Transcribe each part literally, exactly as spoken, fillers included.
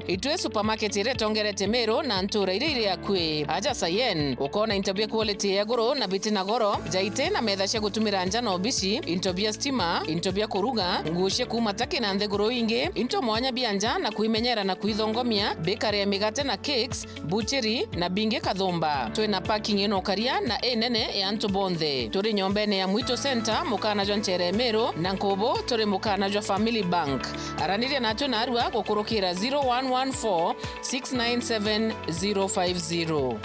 Itwi supermarket iria itongerete Meru na ntuura iria iri akui. Aja Sayen, ukoona into bia quality ya iguru na biti na goro, jaiti na metha cia gutumira nja na obici, into bia stima, into bia kuruga, nguo cia kuuma Turkey na nthiguru ingi, into mwanya bia nja na kwimenyera na kwithongomia, bakery ya migate na cakes, butchery na bingi Kathumba. Twina parking ina ukaria na inene ya antu bonthe. Turi nyombene ya Mwitu Center, mukana jwa nchere Meru, na nkubu turi mukana jwa Family Bank. Araniria natwe narua gukurukira zero one one four six nine seven zero five zero.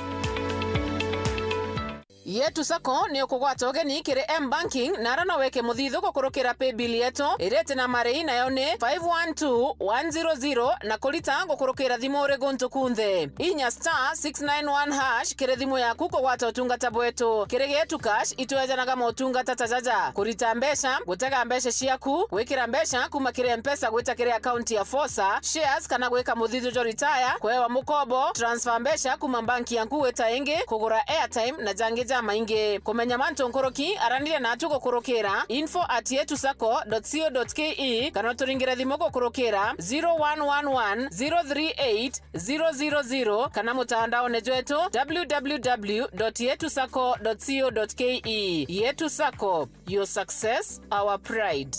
Yetu Sacco ni ukugwata ugeni kiri M Banking, na ara no weke muthithu gukurukira paybill yetu iria iti na marei, nayo ni five one two one zero zero, na kurita gukurukira thimu uri guntu kunthe. Inya star six nine one hash kiri thimu yaku kugwata utungata bwetu. Kiri Getu Cash, itwejanaga motungata ta jaja: kurita mbeca, gutega mbeca ciaku, gwikira mbeca kuma kiri Mpesa gwita kiri akaunti ya Fosa, shares, kana gwika muthithu jwa retire, kwewa mukobo, transfer mbeca kuma banki yaku gwita ingi, kugura airtime na jangi jamaingi. Kumenya mantu nkuruki, araniria natu gukurukira info at yetu sacco dot co dot ke, kana uturingire thimu gukurukira zero one one one zero three eight zero zero zero, kana mutandaone jwetu w w w dot yetu sacco dot co dot ke. Yetu Sacco, your success, our pride.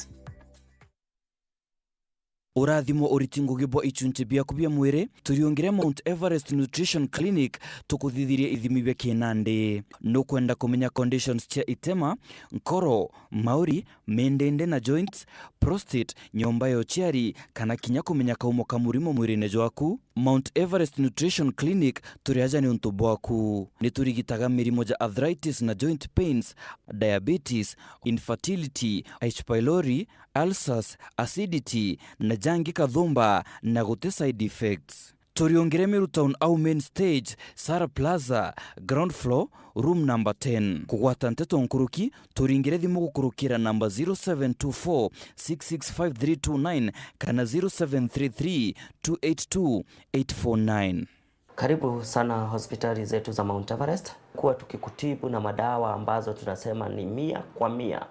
Urathimwo uriti ngugi bwa ichunchi biaku bia mwiri, turiungire Mount Everest Nutrition Clinic tukuthithirie ithimi bia kinandi. Nukwenda kumenya conditions cia itema, nkoro, mauri, mindindi na joints, prostate, nyomba ya uciari, kana kinya kumenya kaumo ka murimo mwirine jwaku? Mount Everest Nutrition Clinic turi aja niuntu bwaku. Ni turigitaga mirimo ja arthritis na joint pains, diabetes, infertility, H. pylori, ulcers, acidity, na jangi Kathumba, na guti side effects. Turiungire Meru Town au main stage, Sara Plaza, ground floor, room number ten. Kugwata nteto nkuruki, turingire thimu gukurukira namba zero seven two four six six five three two nine kana zero seven three three two eight two eight four nine. Karibu sana hospitali zetu za Mount Everest. Kuwa tukikutibu na madawa ambazo tunasema ni mia kwa mia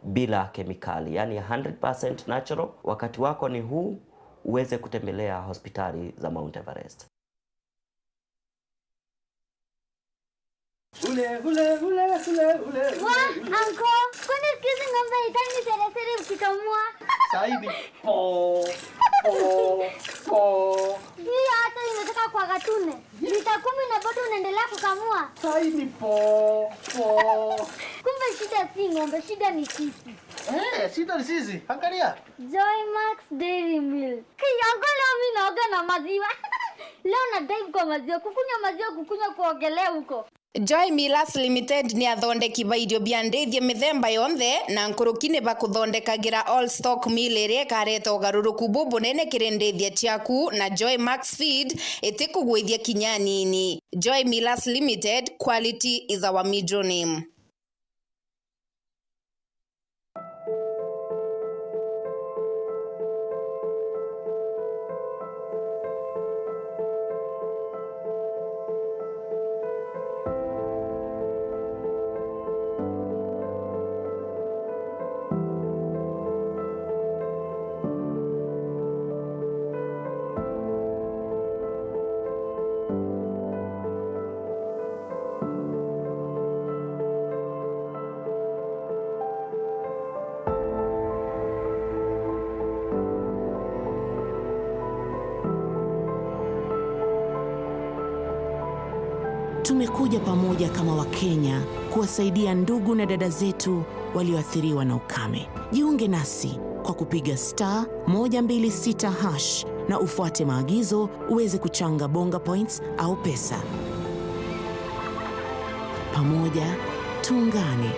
bila kemikali, yani hundred percent natural. Wakati wako ni huu, uweze kutembelea hospitali za Mount Everest. Ule, ule, ule, ule, ule, ule, Wa, ule. Anko, kwani siku hizi ng'ombe haitaki seresere ukikamua? Saidi. Po, po, po. Hii hata imetoka kwa gatune. Lita kumi na bado unaendelea kukamua? Saidi. Po, po. Kumbe shida si ng'ombe, shida ni sisi. Eh, shida ni sisi. Angalia. Joy Max Dairy Milk. Kai, anko, leo mi naoga na maziwa. Leo na dive kwa maziwa, kukunywa maziwa, kukunywa kuogelea huko. Joy Millers Limited ni athondeki ba irio bia ndithia mithemba yonthe, na nkuruki ni bakuthondekagira All Stock Meal iria ikareta ugaruruku bubunene kiri ndithia ciaku, na Joy Max Feed itikugwithia kinya anini. Joy Millers Limited, quality is our middle name. Tumekuja pamoja kama Wakenya kuwasaidia ndugu na dada zetu walioathiriwa na ukame. Jiunge nasi kwa kupiga star moja mbili sita hash na ufuate maagizo uweze kuchanga bonga points au pesa. Pamoja tuungane.